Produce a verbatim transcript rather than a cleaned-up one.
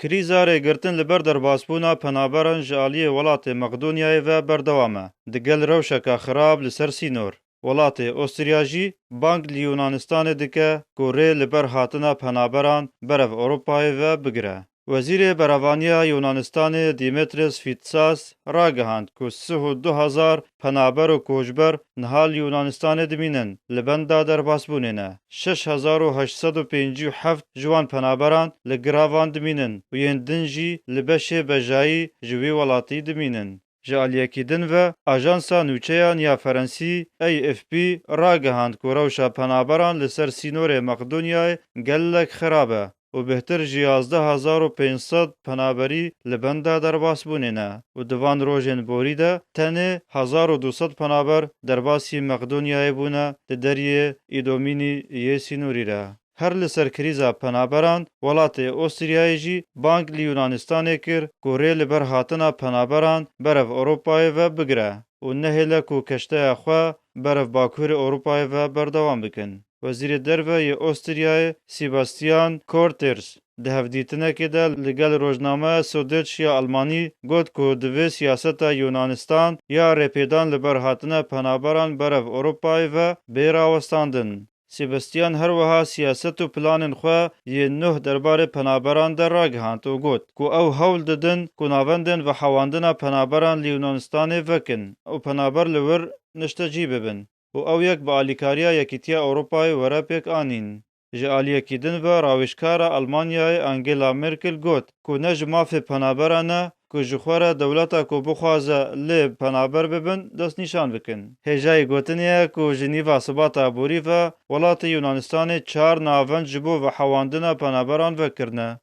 Krîza rêgirtin li ber derbasbûna penaberan ji aliyê welatê Meqdonyayê ve berdewam e, digel rewşeka xirab li ser sînor. Welatê Ostrîya jî bang li Yunanistanê dike ku rê li ber hatina penaberan berev Ewropayê ve bigire. Wezîrê Berevaniya Yunanistanê Dimitris Fitsas ragihand ku sih û du hezar penaber û koçber niha li Yunanistanê dimînin, li benda derbasbûnê ne. Şeş hezar û heşt sed û pêncî û heft ji wan penaberan li giravan dimînin û yên din jî li beşê bejayî ji wî welatî dimînin. Ji aliyekî din ve, Ajansa Nûçeyan ya Ferensî, A F P, ragihand ku rewşa penaberan li ser sînorê Meqdonyayê gelek xirab e û bêhtir ji yazdeh hezar û pênc sed penaberî li benda derbasbûnê ne û di van rojên borî de tenê hezar û du sed penaber derbasî Meqdonyayê bûne di deriyê Îdomînî yê sînorî re. Her li ser krîza penaberan, welatê Ostriyayê jî bang li Yunanistanê kir ku rê li ber hatina penaberan berev Ewropayê ve bigire û nehêle ku keşteya xwe berev Bakurê Ewropayê ve berdewam bikin. Wezîrê Derve yê Ostriyayê Sebastian Korters di hevdîtinekê de li gel rojnameya Süddeutsche ya Almanî got ku divê siyaseta Yunanistan ya rêpêdan li ber hatina penaberan berev Ewropayê ve bê rawestandin. Sebastian her wiha siyaset û planên xwe yên nuh derbarê penaberan de ragihand û got ku ew hewl didin ku navendên vehewandina penaberan li Yunanistanê vekin û penaber li wir niştecî bibin û ew yek bi alîkariya Yekîtiya Ewropayê were pêk anîn. Ji aliyekî din ve rawêjkara Almanyayê Angela Merkel got ku ne ji mafê penaberan e ku ji xwe re dewleta ku bixwaze lê penaber bibin, destnîşan bikin. Hêjayî gotinê ye ku ji nîva Sibata borî ve welatê Yunanistanê çar navend ji bo vehewandina penaberan vekirine.